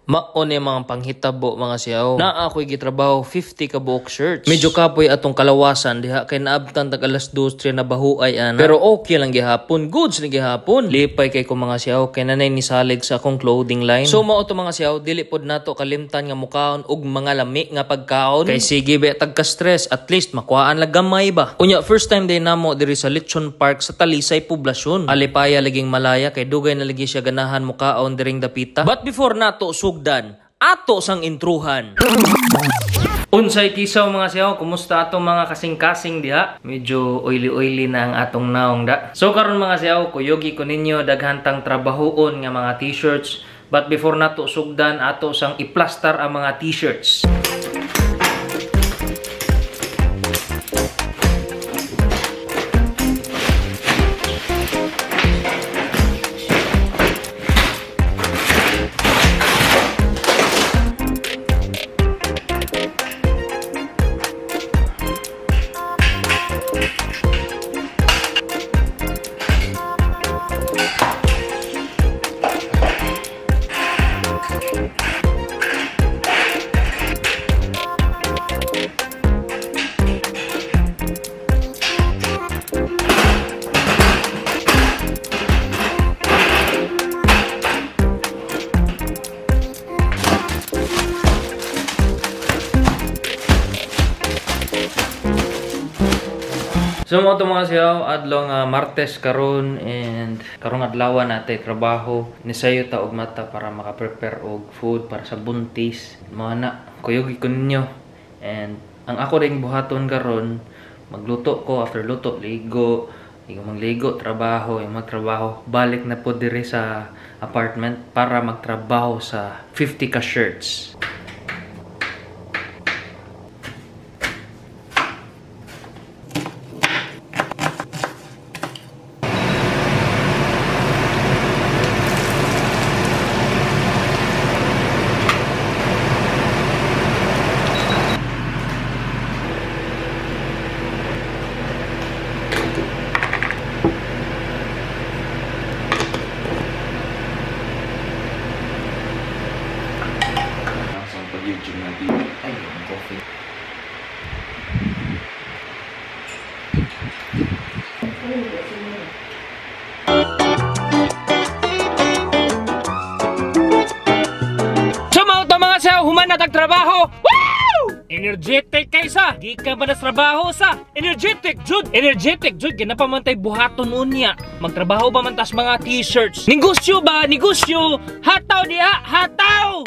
Mao ni mga panghitabo, mga siyaw. Naa ako'y gitrabaho 50 ka buok shirts. Medyo kapoy atong kalawasan diha kay naabtan tag alas 2:03 na bahuay ana. Pero okay lang gihapon, goods ni gihapon. Lipay kay ko, mga siyaw, kay nanay ni salig sa akong clothing line. So mao to, mga siyaw, dili pod nato kalimtan nga mukaon og mga lami nga pagkaon. Kay sige be tag ka stress, at least makuhaan lang gamay ba. Unya first time day namo diri sa Lechon Park sa Talisay, Poblacion. Alipaya laging malaya kay dugay na lagi siya ganahan mukaon diring dapita. But before nato sugdan, ato sang intruhan. Unsay kisaw, mga siyaw, kumusta atong mga kasing-kasing diha? Medyo oily-oily na ang atong naong da. So karon, mga siyaw, kuyogi ko ninyo daghan tang trabahoon nga mga t-shirts. But before nato sugdan, ato sang iplastar ang mga t-shirts. So mao to, mga siyaw, adlaw nga Martes karon and karong adlaw natay trabaho. Nisayo ta og mata para maka-prepare og food para sa buntis. Mao na, kuyogi ko ninyo. And ang ako ring buhaton karon, magluto ko, after luto, ligo, ligo mangligo, trabaho, yung magtrabaho, balik na po diri sa apartment para magtrabaho sa 50 ka shirts. Sa pag-YouTube natin. Ay, ang coffee. So mao to, mga siyaw, human na tag trabaho. Woo! Energetic kaysa. Gikan pa na sa trabaho sa. Energetic jud. Energetic jud gina pa man tay buhaton unya. Magtrabaho pa man tas mga t-shirts. Negosyo ba? Negosyo. Hataw diha, hataw.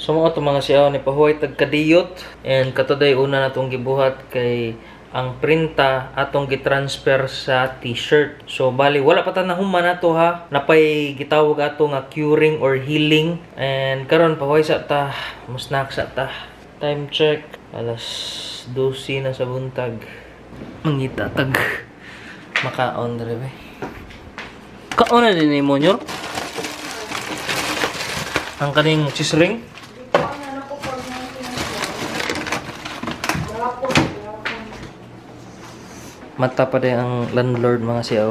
So mao to, mga siyaw, ni pahuway tag kadiyot and katuday una na tong gibuhat kay ang printa atong gitransfer sa t-shirt. So bali wala pa ta nahuman nato ha. Napay gitawag ato nga curing or healing and karon pahuway sa ta, musnak sa ta. Time check alas 12 na sa buntag. Mangita tag makaon dere be. Kaon na din nimo nyor. Ang kaning cheese ring. Mata pa din ang landlord, mga siyaw.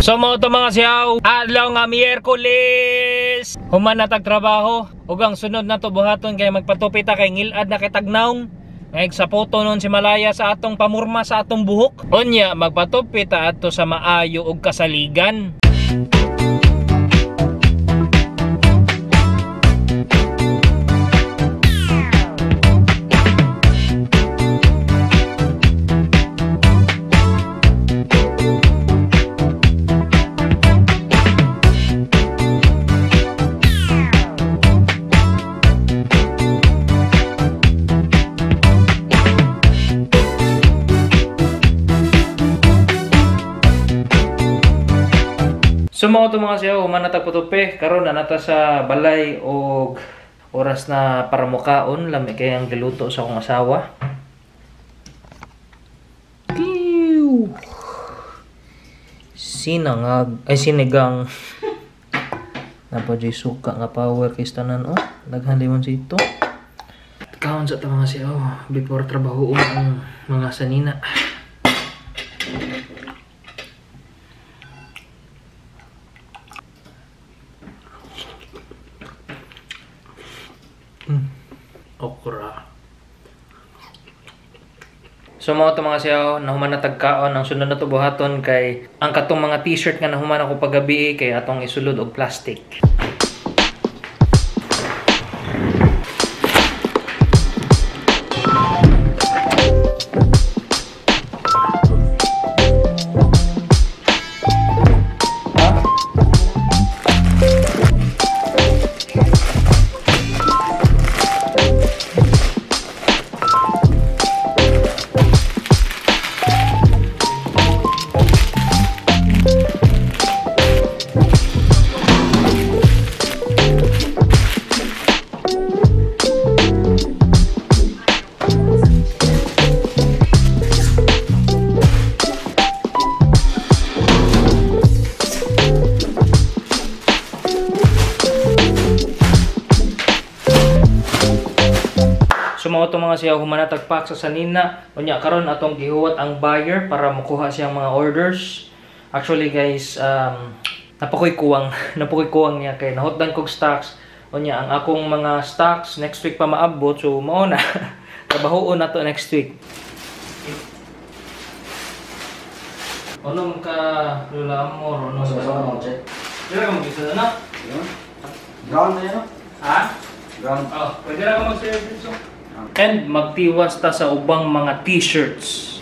So mao to mga siyaw, adlaw nga Miyerkules. Human na tag trabaho ug ang sunod na to buhaton kay magpatupi ta kay ngilad na kay tagnawng. Ngayon sa puto nun si Malaya sa atong pamurma sa atong buhok. Unya magpatupi ta adto sa maayo ug kasaligan. So mao to mga siyaw, human na tagputupi, karon na nata sa balay og oras na para mukaon, lami kay ang giluto sa akong asawa. Pew! Sinangag, ay sinigang. Napa jay suka nga power kay tanan oh. Daghan limonsito. Kaon sa ta mga siyaw before trabahoon ang mga sanina. Okra. So mga to mga siyaw, nahuman na tagkaon. Ang sunod na to buhaton kay ang katong mga t-shirt nga nahuman ako pagabi kay atong isulod og plastic. So mao to mga siya humanatag pack sa sanina. Unya karon atong gihuwat ang buyer para makuha siyang mga orders. Actually guys, napakoy kuwang, napakoy kuwang niya kay nahotdan kog stocks. Unya ang akong mga stocks next week pa maabot, so mao na. Trabahoon na to next week. Unom ka Lola Amor, unom ka. Dira ka mag-isa na? Brown na yun? Ha? Brown. Oh, pwede ra ka mag-serve. And magtiwas ta sa ubang mga t-shirts.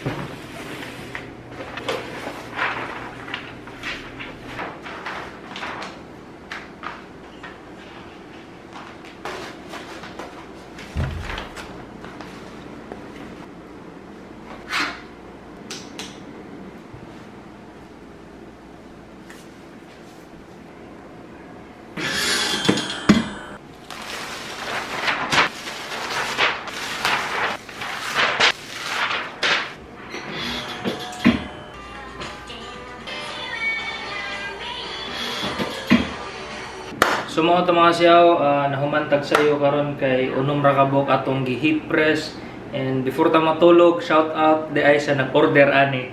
So mga to mga siyaw, nahumantag sa iyo karon kay unom ra ka buok atong gi-heat press. And before ta matulog, shout out di ay sa nag-order ani.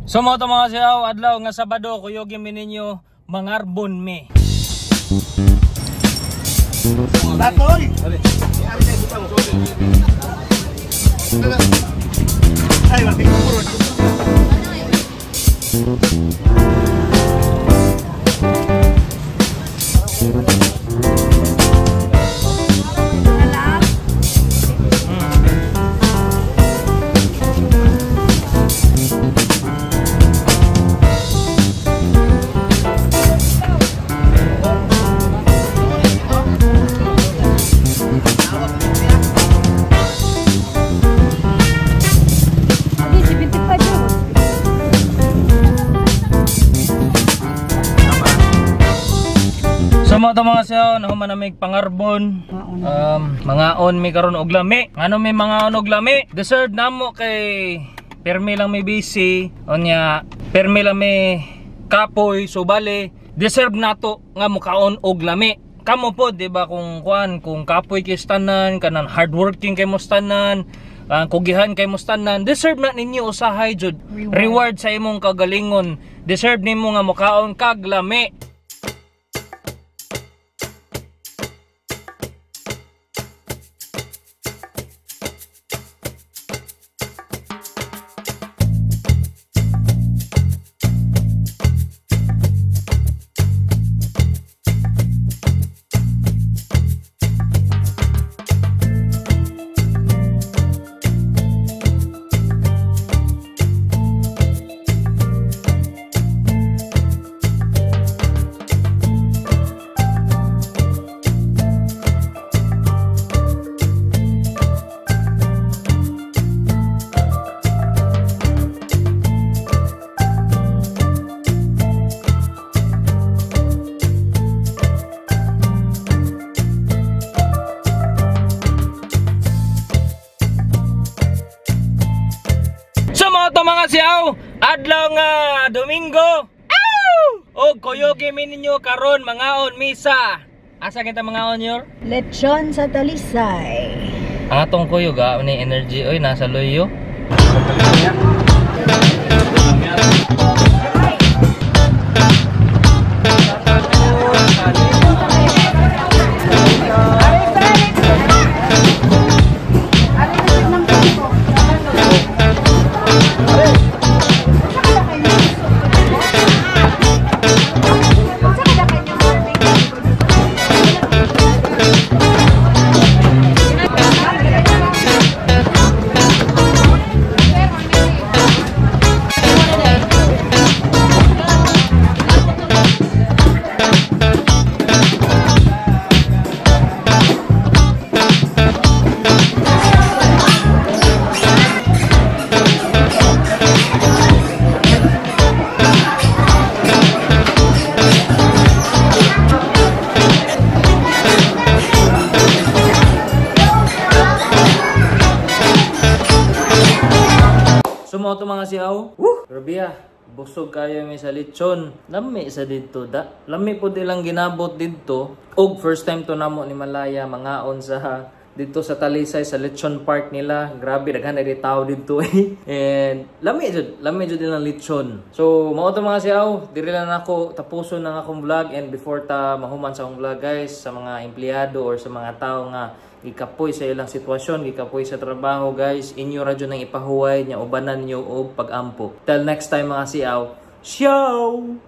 So mga to mga siyaw, adlaw nga Sabado kuyogi mi ninyo mangarbon mi. So mga to mga siyaw, nahuman na may pangarbon. Mangaon mi karon og lami. Ngano may mangaon og lami? Deserve namo kay permi lang may busy. Unya permi lang may kapoy, so bale deserve nato nga mukaon og lami. Kamo po, di ba, kung kuan, kung kapoy kay tanan, kanan hardworking kay mo tanan, Ang kugihan kay mustanan, deserve na ninyo usahay jud. Reward sa imong kagalingon. Deserve nimo nga mukaon kag lami. Ito mga siyaw, adlaw nga Domingo. Aw! Og kuyogi mi ninyo karon mangaon misa. Asa kita mangaon yor? Lechon sa Talisay. Ang atong kuyog ni energy oy nasa loyo. Sumo to mga siyaw. Woo! Grabe ah. Busog kayo mi sa lechon. Lami sa didto da. Lami po ilang ginabot didto. Og first time to namo ni Malaya mangaon sa didto sa Talisay sa lechon park nila. Grabe daghan na tao didto eh. And lami jud ilang lechon. So mao to mga siyaw, diri lang nako tapuson ang akong vlog, and before ta mahuman sa akong vlog guys, sa mga empleyado or sa mga tao nga gikapoy sa ilang sitwasyon, gikapoy sa trabaho guys, inyo ra jud nang ipahuway nya ubanan ninyo og pag-ampo. Till next time mga siyaw. Ciao!